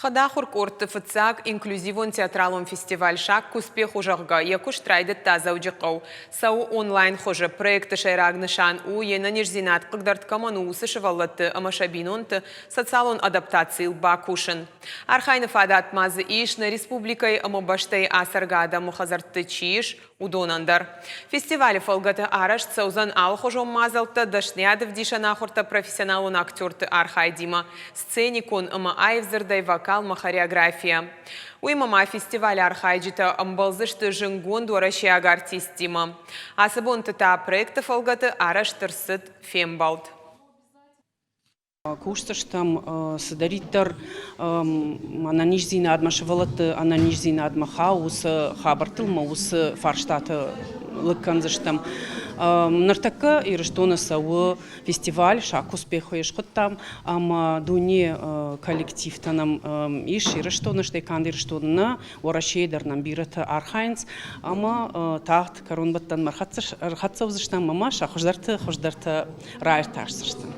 Хӕдахуыр къордты фыццаг инклюзивон театралон фестиваль «Шаг к успеху», зӕгъгӕ, йӕ куыст райдыдта Дзӕуджыхъӕу. Цӕуы онлайн хуызы. Проекты сӕйраг нысан у, йе нӕниздзинад хъыгдӕрд кӕмӕн у, уыцы сывӕллӕтты ӕмӕ сӕ бинонты социалон адаптацийыл бакусын. Архайыны фадат ма дзы ис, нӕ республикӕйы ӕмӕ бӕстӕйы ацӕргӕ адӕмы хӕдзӕртты чи ис, уыдонӕн дӕр. Фестивалы фӕлгӕты арӕзт цӕудзӕн алыхуызон мадзӕлттӕ, дӕсныйадӕвдисӕн ахуыртӕ профессионалон актерты архайдимӕ, сценикон ӕмӕ аив дзырдӕй вокал ӕмӕ хореографийӕ. Уыимӕ ма фестивалы архайджытӕ ӕмбӕлдзысты зынгонд уӕрӕсейаг артисттимӕ. Ацы бонты та проекты фӕлгӕты арӕзт ӕрцыд фембӕлд. Кусдзыстӕм цыдӕриддӕр ӕнӕниздзинадмӕ, сывӕллӕтты ӕнӕниздзинадмӕ хауы, уыцы хабӕрттыл ӕмӕ уыцы фарстаты лыг кӕндзыстӕм. Ныртӕккӕ Ирыстоны цӕуы фестиваль «Шаг к успеху» схуыдтам ӕмӕ дуне коллективтӕ нӕм ис Ирыстоны, стӕй канд Ирыстоны нӕ, Уӕрӕсейы дӕр нӕм бирӕтӕ архайынц ӕмӕ тагъд кӕронбӕттӕнмӕ ӕрхӕццӕ уыдзыстӕм ӕмӕ сӕ хуыздӕрты хуыздӕртӕ раиртасдзыстӕм.